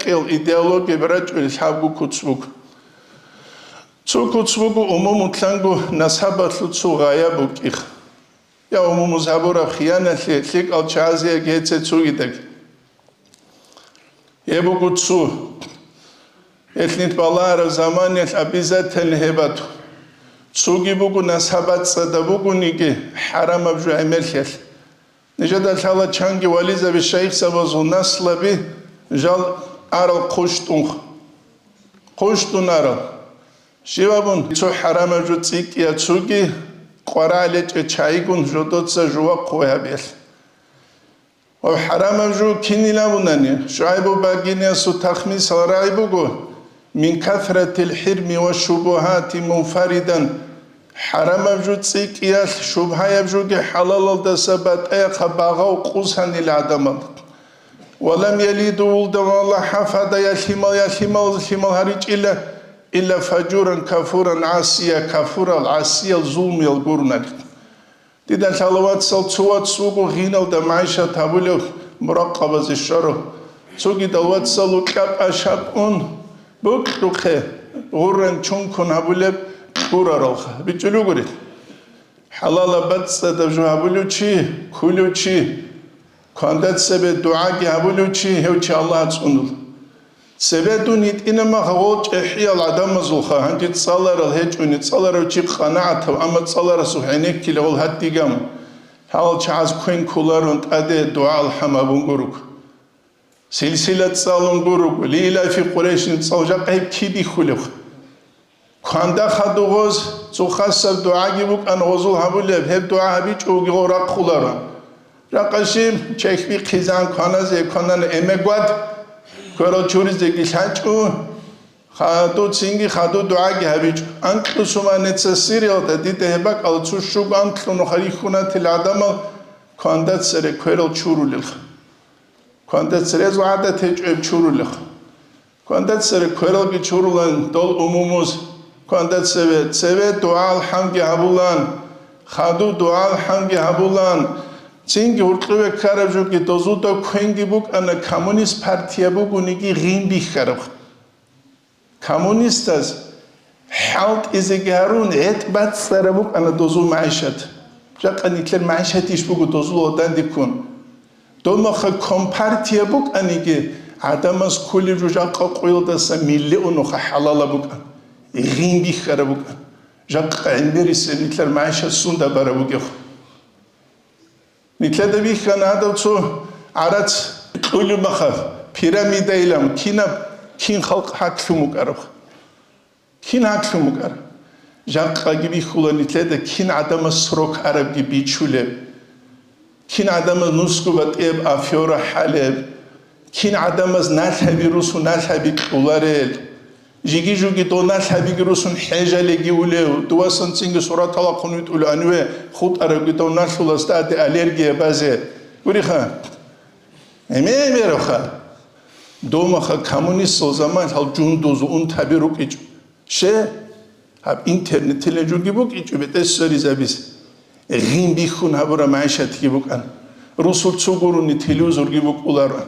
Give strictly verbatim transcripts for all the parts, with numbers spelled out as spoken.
кӀел идеологияби рачӀунел лъабго куц буго. Цо куц буго умумулъанго насабалъул цо гъая букӀин. Я умумуз гьабураб хияналъе лъикӀал чагӀазе гьеце цогидаги. Гьеб буго цо. Гьелъ нилъ балагьараб заманалъ обязательно гьеб бату. Цоги буго насаб бацӀцӀадаб бугониги хӀарамаб жо гӀемерлъиялъ. Нижеда лъала чанги вализаби шайихзабазул наслаби жал арал хъущтӀунха. ХъущтӀун арал. Щиб абун, цо хӀарамаб жо цӀикӀкӀиялъ цоги къваригӀел гьечӀеб чагӀигун жодоца жувахъ гьабиялъ. Ва хӀарамаб жо кинил абунани, ШугӀайбу багиниясул тахмисал рагӀи буго: «Мин касратил хӀирми ва шубугьати мунфаридан». ХӀарамаб жо цӀикӀкӀиялъ, шубгьаяб жоги хӀалалалдаса батӀаяхъа багъав къусанил гӀадамал. «Ва лам ялиду вулдан ва ла хафада», я лъимал, я лъимал, лъимал гьаричӀила, «илла фажуран кафуран гӀасия», кафурал, гӀасиял, зулмиял гурунари. Дида лъала вацал цо вац вуго гъиналда магӀишат гьабулев, муракъабазе щварав. Цогидал вацал укьа-пӀа шапӀун, бокьухъе, гъурран чункун гьабулеб кьураралха. БичӀчӀулев гури. ХӀалалаб бацӀцӀадаб жо гьабулев чи, ккулев чи, кванда цебе дугӀаги гьабулев чи, гьев чи Аллагь цӀунула. Цебе дун йитӀина мах гъол чӀехӀиял гӀадамазулха, гьанже цӀаларал гьечӀони, цӀаларав чи къанагӀатав, амма цӀаларасухъ гӀенеккила гъол гьадигам. Гьал чагӀаз квен кколарун тӀаде дугӀа-алхӀам гьабун гуруго. Силсила цӀалун гуруго, Лиилафи Къурайшин цӀал жакъа гьеб кидихьулев. Кванда хадув гъоз цо хасаб дугӀаги букӀан гъозул гьабулеб, гьеб дугӀа гьабичӀого гъов рахъуларо. Жакъа щиб, чехьби хъизан кваназе кванана эмегвад, кверал чуризеги лъачӀо, хадув цинги хадув дугӀаги гьабичӀо. Анкьусуманица Сириялда дида гьеб бакӀал цо щуго анкьун нухарихьунатил гӀадамал кванда цере кверал чурулелха. Кванда церезул гӀадат гьечӀеб чурулех. Кванда цере квералги чурулан дол умумуз, кванда цеве, цеве дугӀа-алхӀамги гьабулан, хадув дугӀа-алхӀамги гьабулан, цинги гьуркьуве ккараб жоги дозуда квенги букӀана, коммунист партия бугониги гъин бихьараб. Коммунистаз хӀалтӀизеги гьарун, гӀетӀ бацӀцӀараб букӀана дозул магӀишат. Жакъа нилъер магӀишатищ буго дозул гьадандиккун? Доб мехалъ компартия букӀаниги, гӀадамаз кколеб жо жакъа къоялдаса миллионуха хӀалалаб букӀан, гъин бихьараб букӀан. Жакъа гӀемерисеб нилъер магӀишат сунда бараб бугеб? Нилъеда бихьана гьадав цо гӀарац кьулеб мехалъ, пирамидаилан кинаб, кин халкъ гьаклъун букӀараб. Кин гьаклъун букӀараб? Жакъаги бихьула нилъеда кин гӀадамаз срок арабги бичулеб, кин гӀадамаз нусго батӀияб афера хӀалеб, кин гӀадамаз налъаби русун налъаби кьоларел, жиги-жуги дов налъабиги русун хӀежалеги улев, дувасан цинги суратал ахъун витӀулев гьаниве хутӀарабги дов налъулас тӀаде аллергия базе. Гуриха, гӀемер-гӀемеравха. Дов мехалъ коммунистал заман гьал жундуз унтаби рукӀичӀо. Ще, гьаб интернетилан жуги букӀичӀо бетӀер сверизабизе. Гъин бихьун гьабураб магӀишатги букӀана. Русул цо гурони телевизорги букӀуларо.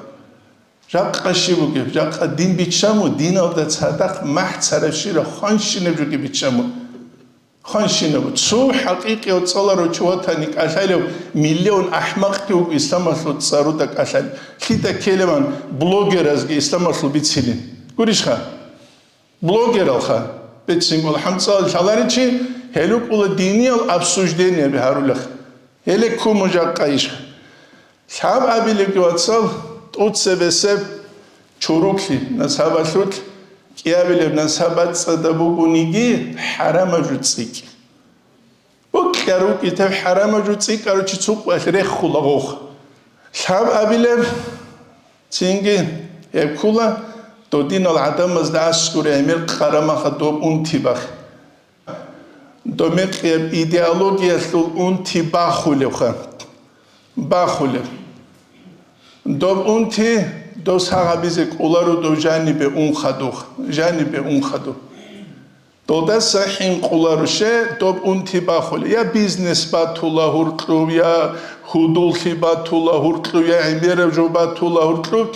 Жакъа щиб бугеб? Жакъа дин биччан бу, диналда цадахъ махӀ царабщинаб хванщинаб жоги биччан бу. Хванщинаб бу. Цо хӀакъикъияв цӀаларав чи ватани кӀалъалев миллион ахӀмакъги вуго исламалъул цӀаруда кӀалъалев. Лъида ккелеван блогеразги исламалъул бицилин. Гурищха? Блогералха. Бецинго хӀанцӀал лъаларичи, гьел рукӀула диниял обсуждениеби гьарулех. Гьеле ккун мужакъа иш. Лъаб абилебги, вацал, тӀуцебесеб чуруклъи насабалъулъ кӀиабилеб насаб бацӀцӀадаб бугониги, хӀарамаб жо цӀикӀ. Бокьа рукӀи тев хӀарамаб жо цӀикӀарав чи цукъвалъ рехула гъох. Лъаб абилеб, цинги гьеб ккула, додинал гӀадамазда аскӀуре гӀемер къарамаха доб унти бахъ. Доб мекъияб идеологиялъул унти бахулевха. Бахулев. Доб унти дос гьагъабизе кӀоларо дов жанибе ун хадух, жанибе ун хадух. Додаса хӀинкъуларуше доб унти бахулев, я бизнес батула гьуркьув, я гьудуллъи батула гьуркьув, я гӀемераб жо батула гьуркьув.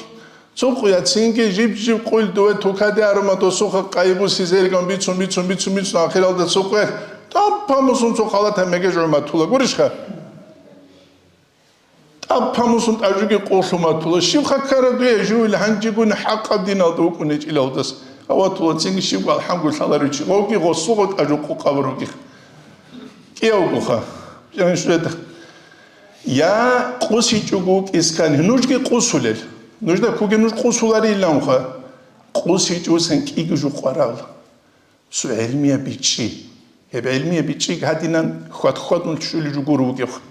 Цо къуя цинги жиб-жиб къуйл дуе тукаде арама досуха къайбу сизелган бицун, бицун, бицун, бицун, ахиралда цо къуялъ тӀапа мусун цо халата мегеж гӀуматула. Гурищха? ТӀапа мусун тӀажуги къулъу матула. Щиб хаккара дуе жугьил гьанжигун хӀакъаб диналда вукӀунечӀилалдас? Аватула цинги щибго алхӀамдулиллалари чи. Гъовги гъосуго тӀажу къукъаб ругих. КӀиявгоха. Жанишуледа. Я къусичӀого вукӀискан, нужги къусулел. Нужда куги нуж къусулариланха. КъусичӀусан кӀиги жу къварал. Цо гӀелмияб бичӀчӀи. Гьеб гӀелмияб бичӀчӀи гьадинан хьвад-хьвадун щулел жугур вугев.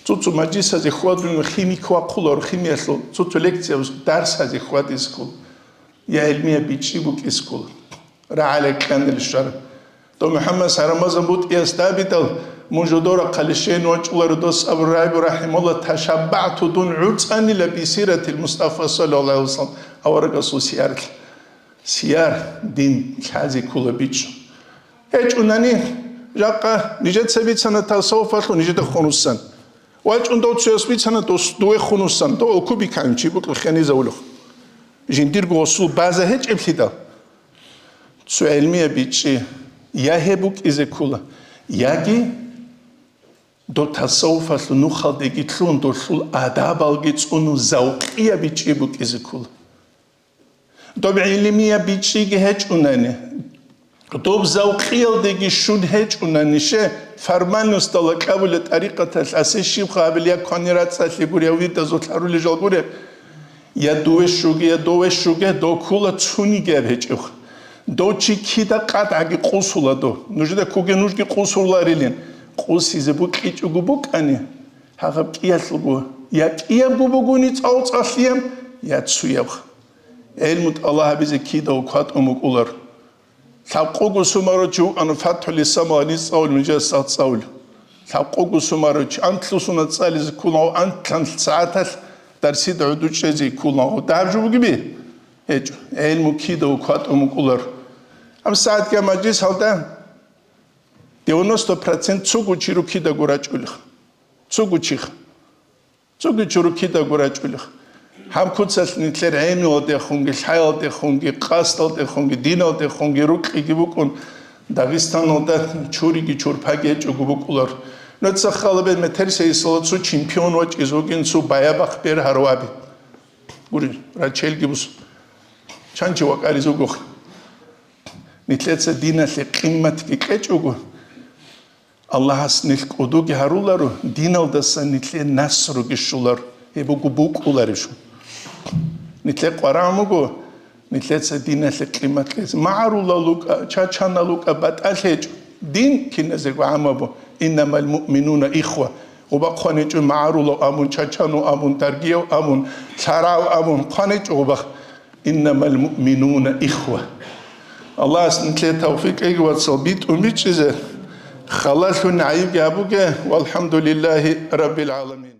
Цо-цо мажлисазе хьвадун химик вахъулар, химиялъул цо-цо лекция дарсазе хьвадискул. Я гӀелмияб бичӀчӀи букӀискул. РагӀалай кьанил щвар. То МухӀаммад Рамазан бутӀияс дабидал, мун жодора хъалищен вачӀуларо дос абу райбу рахӀимулла, ташаббагӀту, дун гӀуцӀанила бисиратил Мустафа саллаллагьу гӀалайгьи вассалам, аварагасул сиярлъ. Сияр дин лъазе ккола бичӀчӀун. ГьечӀунани, жакъа нижеца бицана тасаввуфалъул нижеда хунусан. ВачӀун дов цояс бицана дос дуе хунусан, дов окуби кайинчи букӀа хенизавулев. Жиндирго гъосул база гьечӀеблъидал. Цо гӀелмияб бичӀчӀи я гьеб букӀизе ккола, яги дов тасаввуфалъул нухалдеги лъун долъул адабалги цӀунун завкъияб бичӀчӀи букӀизе ккола. Доб гӀилмияб бичӀчӀиги гьечӀунани, доб завкъиялдеги щун гьечӀунани, ше формальностала кьабула тӀарикъаталъ асе щибха гьабил я квани рацӀцӀалъи гури, я вирдазул гьарули жал гури, я дуве щуге, я дове щуге, дов ккула цунигияб гьечӀев. Дов чи кида къатгӀаги къусула дов. Нужеда ккуге нужги къусуларилин. Къусизе букӀичӀого букӀани, гьагъаб кӀиялъулго, я кӀиябго бугони цӀалцӀалъияб, я цуяб. ГӀелму тӀалаб гьабизе кидав кватӀун букӀулар. Лъабкъого сумаручи вукӀана ФатхӀулисламал гьаниз цӀалулев, нижер сагъ цӀалулев. Лъабкъого сумаручи антлъусуна цӀализе ккулаго, антлъан сагӀаталъ дарсида гӀуду чӀезе ккулаго. Дагьаб жо бугеби? ГьечӀо. ГӀелму кидав кватӀун букӀулар. Гьаб сагӀатги мажлис гьалда девяносто процент цого чи рукидаго рачӀулех. Цого чих. Цоги чурукидаго рачӀулех. Гьаб куцалъ нилъер гӀемиялдехунги, лъаялдехунги, къасдалдехунги, диналдехунги рукьиги букӀун, Дагъистаналда чуриги чурпаги гьечӀого букӀулар. Нуца халабе метерсейсала цо чемпион вачӀиз вугин, цо баябахъ бер гьарваби. Гури, рачелги бус. Чанчи вакӀариз вугох. Нилъеца диналъе къимматги кьечӀого, Аллагьас нилъ кӀудуги гьаруларо, диналдасан нилъее насруги щоларо, гьеб буго букӀулареб жо. Нилъее къварагӀун буго, нилъеца диналъе къимат кьезе. МагӀарулал рукӀа, чачанал рукӀа, батӀалъ гьечӀо. Дин киназего гӀамабу, «Иннамал муъминуна ихва». Гъуба хъван гьечӀо магӀарулав абун, чачанав абун, даргияв абун, лъарав абун, хъван гьечӀо гъуба. «Иннамал муъминуна ихва». Аллагьас нилъее тавфикъ кьеги, вацал, битӀун бичӀчӀизе, халалъун гӀайибги гьабуге, валхӀамдулиллагьи раббил гӀаламин.